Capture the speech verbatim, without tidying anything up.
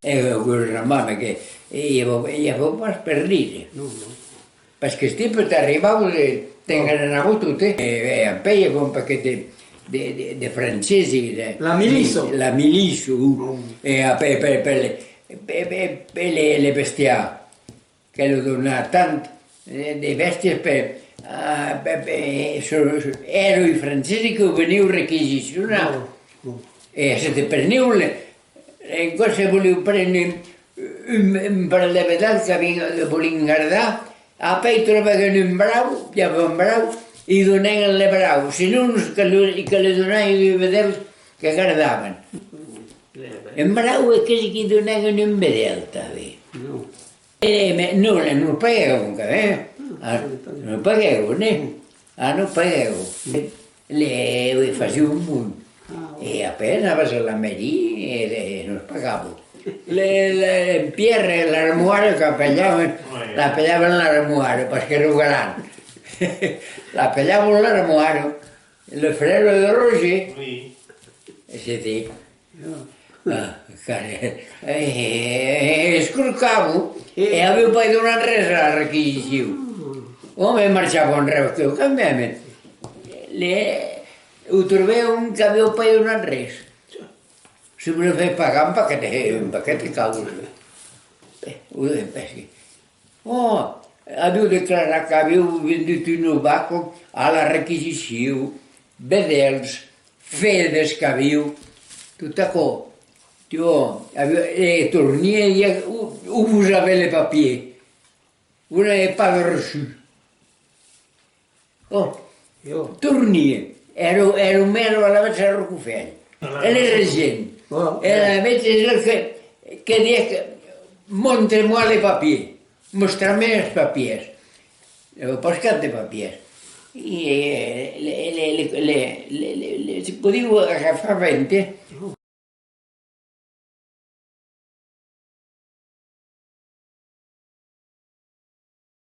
E, eh, que remama que, eh, i aviá, i aviá pas per dire. Non, non. Parce que esti tipes t'arribavan, eh, t'enganava tot, eh. E, e apèi i aviá un paquet de, de, de, de francesi, de... La miliça. La miliça, eh. Non. E apèi per, per, per, per, per le, le bestiar. Que lo dona tant, eh, de bèstias per, ah, per, per, so, so, èra i francesi que veniu requisicionar. Non, non. E se te preniu le, en còp se voliu prene un, un, un parelh de vedèls que avián, que volián gardar, apèi trobèron un brau, i aviá un brau, i donèron le brau, senon que lo, que le donèron de vedèls que gardavan. Un brau e que, que donèron un vedèl tanben. Non. Eh, me, non, non pagèron, eh? Ah, non pagèron, eh? Ah, non pagèron. Le, le fasián un bon. E apèi anavas a la mairie e, e nos pagavan. Le, le, en Pierre, l'armoire qu'apelavan, l'apelavan l'armoire, parce qu'èra gran. L'apelavan l'armoire. Le frère de Roger. Oui. E c'était Ah, car, eh, escrocavan, e avián pas donat res a la requisicion. Òme, marchavan res, que quand même. Le, o trobèron qu'avián pas donat res. Se volián far pagar un paquet, un paquet de causas. Eh, o de pesque. Oh, avián declarat qu'avián vendut una vaca a la requisicion, vedèls, fedas qu'avián, tot aquò. Tiò, avián, e tornián, i a, où, où vous avez les papiers? Vous n'avez pas reçu. Oh, tornián. Èra, èra mèra alavetz a Ròcafuèlh. E le regent. E alavetz es el que, que dièc: montre-moi les papiers. Mòstra-me els papièrs. N'aviá pas cap de papièrs. E, eh, le, le, le, se podiá agafar vint, eh?